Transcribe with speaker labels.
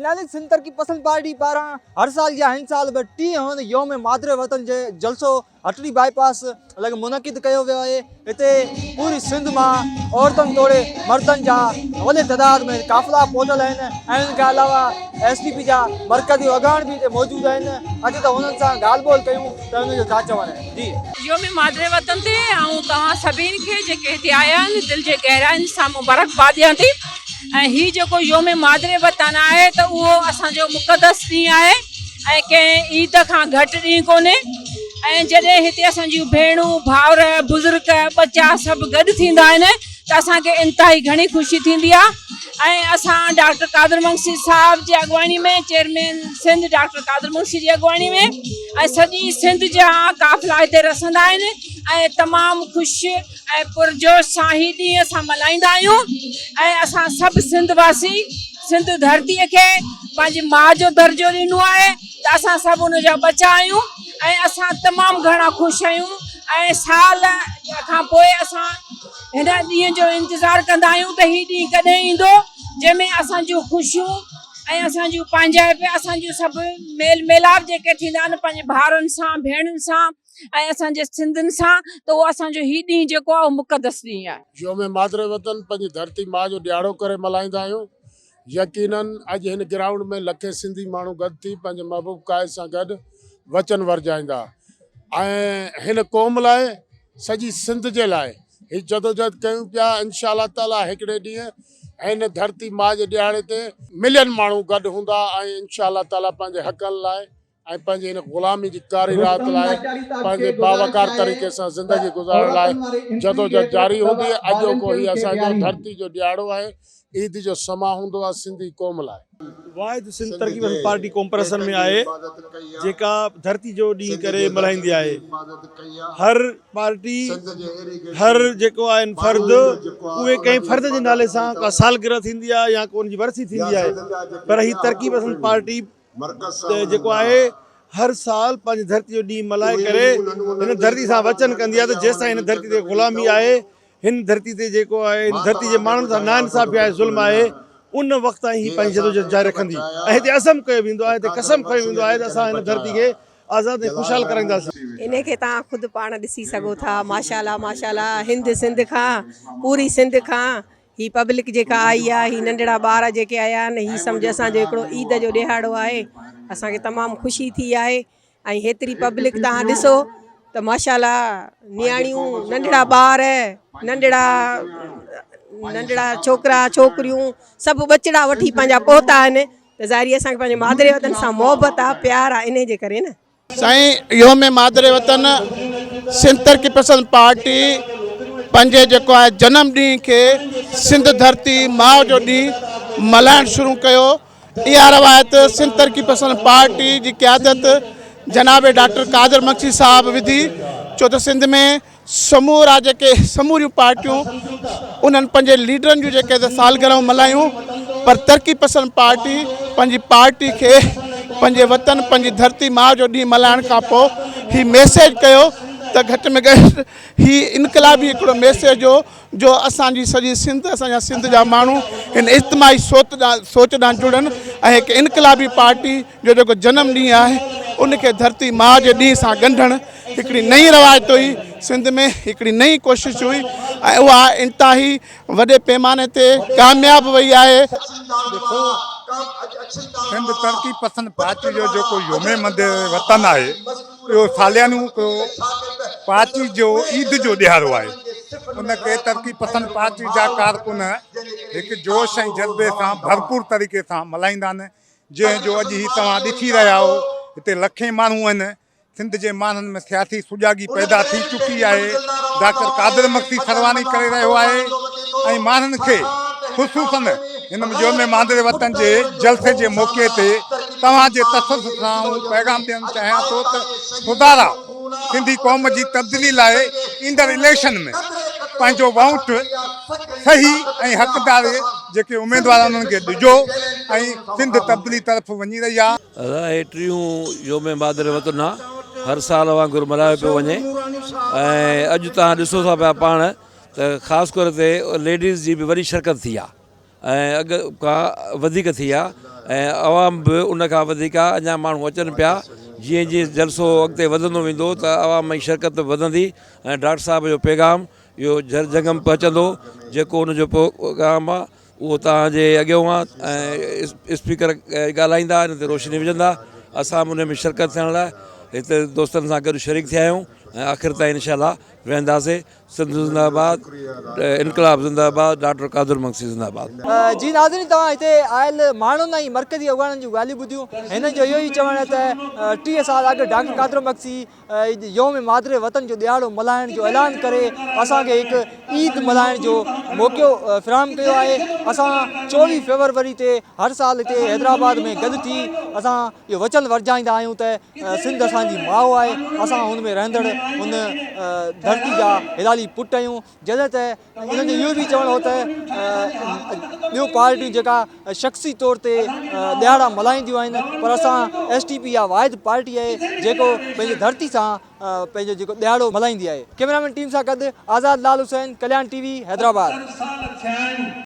Speaker 1: يعني سنڌ ترقي پسند پارٽي پاران هر سال جيان هن سال به ٽيهون يوم مادر وطن جي جلسو هٽڙي بائي پاس لڳ منعقد ڪيو ويو آهي. هتي پوري سنڌ مان عورتن توڙي مردن جا وڏي تعداد ۾ قافلا پهتل آهن ۽ ان کان علاوه ايس ٽي پي جا مرڪزي اڳواڻ به هتي موجود آهن. اچو ته هنن سان ڳالهه ٻولهه ڪيون ته هنن جو ڇا چوڻ آهي. جي.
Speaker 2: يوم مادر وطن تي آئون توهان سڀني کي جيڪي هتي آيا آهن دل جي گهراين سان مبارڪباد ڏيان ٿي ۽ هي جيڪو يوم مادر وطن آهي ته اهو اسان جو مقدس ڏينهن آهي ۽ ڪنهن عيد کان گهٽ ڏينهن ڪونهي ۽ جڏهن هتي اسان جون ڀيڻون، ڀائر، بزرگ، ٻچا سڀ گڏ ٿيندا آهن ته اسان کي انتهائي گهڻي خوشي ٿيندي آهي ۽ اسان ڊاڪٽر قادر مگسي صاحب جي اڳواڻي ۾ چيئرمين سنڌ ڊاڪٽر قادر مگسي جي اڳواڻي ۾ ۽ سڄي سنڌ جا قافلا هتي رسندا آهن ۽ تمام خوش ۽ پرجوش سان هي ڏينهن اسان ملهائيندا آهيون ۽ اسان سڀ سنڌ واسي سنڌ ڌرتيء کي پنهنجي ماء جو درجو ڏنو آهي ته اسان سڀ ان جا ٻچا آهيون ۽ اسان تمام گهڻا خوش آهيون ۽ سال کان پوء اسان هن ڏينهن جو انتظار ڪندا آهيون ته هي ڏينهن ڪڏهن ايندو جنهن ۾ اسان جون خوشيون ۽ اسان جون پنهنجائپ اسان جون سڀ ميل ميلاپ جيڪي ٿيندا آهن پنهنجي ڀائرن سان ڀيڻن سان ۽ اسان جي سنڌين سان ته اهو اسان جو هي ڏينهن جيڪو آهي اهو مقدس ڏينهن آهي.
Speaker 3: يوم مادر وطن پنهنجي ڌرتي ماء جو ڏهاڙو ڪري ملهائيندا آهيون. يقينن اڄ هن گرائونڊ ۾ لکين سنڌي ماڻهو گڏ ٿي پنهنجي محبوب قائد سان گڏ وچن ورجائيندا ۽ هن قوم لاء سڄي سنڌ جي لاء هي جدوجهد ڪيون پيا انشاء الله تعالي هڪڙي ڏينهن هن ڌرتي ماء جي ڏهاڙي تي ملين ماڻهو گڏ هوندا ۽ انشاء الله تعالي پنهنجي حقن لاء ۽ پنهنجي هن غلامي جي ڪاري رات لاء پنهنجي باوقار طريقي سان زندگي گذارڻ لاء جدوجهد جاري هوندي. اڄوڪو هي اسان جو ڌرتي جو ڏهاڙو آهي، عيد جو سما هوندو آهي سنڌي قوم لاء.
Speaker 4: واحد سنڌ ترقي پسند پارٽي قومپرستن ۾ آهي جيڪا ڌرتي جو ڏينهن ڪري ملهائيندي آهي. هر پارٽي هر جيڪو آهن فرد اهي ڪنهن فرد جي نالي سان ڪا سالگرهه ٿيندي آهي يا ڪو ان جي ورسي ٿيندي آهي پر هي ترقي پسند پارٽي ته جيڪو آهي هر سال پنهنجي ڌرتي جو ڏينهن ملهائي ڪري هن ڌرتي سان وچن ڪندي آهي ته جيستائين هن ڌرتي تي غلامي آهي هن ڌرتي تي جيڪو آهي هن ڌرتي جي ماڻهن سان ناانصافي آهي ظلم آهي ان وقت تائين هي پنهنجي جدوجهد جاري رکندي ۽ هتي عزم ڪيو ويندو آهي هتي قسم کنيو ويندو آهي ته اسان هن ڌرتي کي آزاد ۽ خوشحال ڪرائينداسين.
Speaker 5: انهي کي توهان خود پاڻ ڏسي سگهو ٿا ماشاءالله ماشاءالله هند سنڌ کان پوري سنڌ کان هي پبلڪ جيڪا آئي آ هي ننڍڙا ٻار جيڪي آيا آهن هي سمجهه اسان جو هڪڙو عيد جو ڏهاڙو آهي اسان کي تمام خوشي ٿي آهي ۽ هيتري پبلڪ تهان ڏسو ته ماشاءالله نياڻيون ننڍڙا ٻار ننڍڙا ننڍڙا ڇوڪرا ڇوڪريون سڀ ٻچڙا وٺي پنهنجا پهتا آهن ته ظاهري اسان کي پنهنجي مادري وطن سان محبت آ پيار آ انهي جي ڪري نه.
Speaker 3: سائين يوم مادر وطن سنڌ ترقي پسند پارٽي پنهنجي جيڪو آهي جنم ڏينهن کي سنڌ ڌرتي ماء جو ڏينهن ملهائڻ شروع ڪيو اها روايت سنڌ ترقي پسند پارٽي جي قيادت جناب ڊاڪٽر قادر مگسي صاحب وڌي ڇو ته سنڌ ۾ سمورا جيڪي سموريون پارٽيون انهن پنهنجي ليڊرن جون جيڪي ته سالگرهون ملهايون پر ترقي پسند پارٽي پنهنجي پارٽي کي پنهنجي وطن پنهنجي ڌرتي ماء جو ڏينهن ملهائڻ کان پوء هي ميسيج ڪيو ته گهٽ ۾ گهٽ هي انقلابي هڪڙو ميسيج هو جو اسان جي سڄي سنڌ اسان جا سنڌ جا ماڻهو هن اجتماعي سوچ ڏانهن جڙن ۽ هڪ انقلابي پارٽي جو جيڪو جنم ڏينهن آهي ان کي ڌرتي ماء جي ڏينهن سان ڳنڍڻ هڪڙي نئين روايت هئي سنڌ ۾ هڪڙي نئين ڪوشش هئي ۽ اها انتهائي وڏي پيماني تي ڪامياب وئي آهي.
Speaker 6: ڏسو سنڌ ترقي پسند پارٽي جو جيڪو يوم مندر وطن آهي اهو ساليانو هڪڙو پارٽي جو عيد جو ڏهاڙو آهي ان کي ترقي پسند پارٽي جا ڪارڪن هڪ جوش ۽ جذبي سان ڀرپور طريقي سان ملهائيندا آهن جنهن جو اڄ هي توهان ڏسي رهيا آهيو هتي لکين ماڻهو آهن سنڌ جي ماڻهن ۾ سياسي سجاڳي پيدا ٿي چڪي آهي ڊاڪٽر قادر مگسي سرواڻي ڪري رهيو آهي ۽ ماڻهن کي خصوصن هن يوم مادر وطن جي جلسي جي موقعي تي توهان جي تشخص سان آئون پيغام ڏيڻ چاهيان ٿو ته خدارا سنڌي قوم جي تبديلي لاء ايندڙ اليڪشن ۾ پنهنجو ووٽ صحيح ۽ حقدار جيڪي اميدوار آهن انهن کي ڏجو ۽ سنڌ تبديلي طرف وڃي رهي آهي.
Speaker 7: ادا هي ٽيهون يوم مادر وطن آ هر سال وانگر ملهايو پيو وڃي ۽ اڄ توهان ڏسو ٿا پيا پاڻ ته خاص طور تي ليڊيز جي به وڏي شرڪت ٿي آ ۽ اڳ کان وڌيڪ ٿي آ ۽ عوام به ان کان وڌيڪ آ اڃا ماڻهو اچن پيا جيئن جيئن جلسو اڳتي وڌندو ويندو ته عوام جي شرڪت به وڌندي ۽ ڊاڪٽر صاحب جو پيغام اهو جھر جھنگم پهچندو جيڪو ان جو پيغام آ اهو توهان جي اڳيون آ ۽ اسپيڪر ڳالهائيندا ان تي روشني وجهندا اسان به ان ۾ شرڪت ٿيڻ لاء هتي دوستن سان گڏ شريڪ ٿيا آهيون ۽ آخر تائين انشاء الله ويهنداسين سنڌ زنده آباد انقلاب زنده آباد ڊاڪٽر قادر مگسي زنده آباد.
Speaker 1: جي ناظرين توهان هتي آيل ماڻهن ۽ مرڪزي اڳواڻن جون ڳالهيون ٻڌيون هنن جو اهو ئي چوڻ آهي ته 30 سال اڳ ڊاڪٽر قادر مگسي يوم مادر وطن جو ڏهاڙو ملهائڻ جو اعلان ڪري اسان کي هڪ عيد ملهائڻ جو موقعو فراهم ڪيو آهي اسان 24 فيبروري تي هر سال هتي حيدرآباد ۾ گڏ ٿي اسان اهو وچن ورجائيندا آهيون ته سنڌ اسان جي ماء آهي اسان هن ۾ رهندڙ هن ڌرتي جا حلالي پٽ آهيون جڏهن ته انهن جو اهو به چوڻ هو ته ٻيون پارٽيون جيڪا شخصي طور تي ڏهاڙا ملهائينديون آهن پر اسان ايس ٽي پي اها واحد پارٽي آهي جيڪو پنهنجي ڌرتي سان پنهنجو جيڪو ڏهاڙو ملهائيندي آهي. ڪئميرا مين ٽيم سان گڏ آزاد لال حسين، ڪليان ٽي وي، حيدرآباد.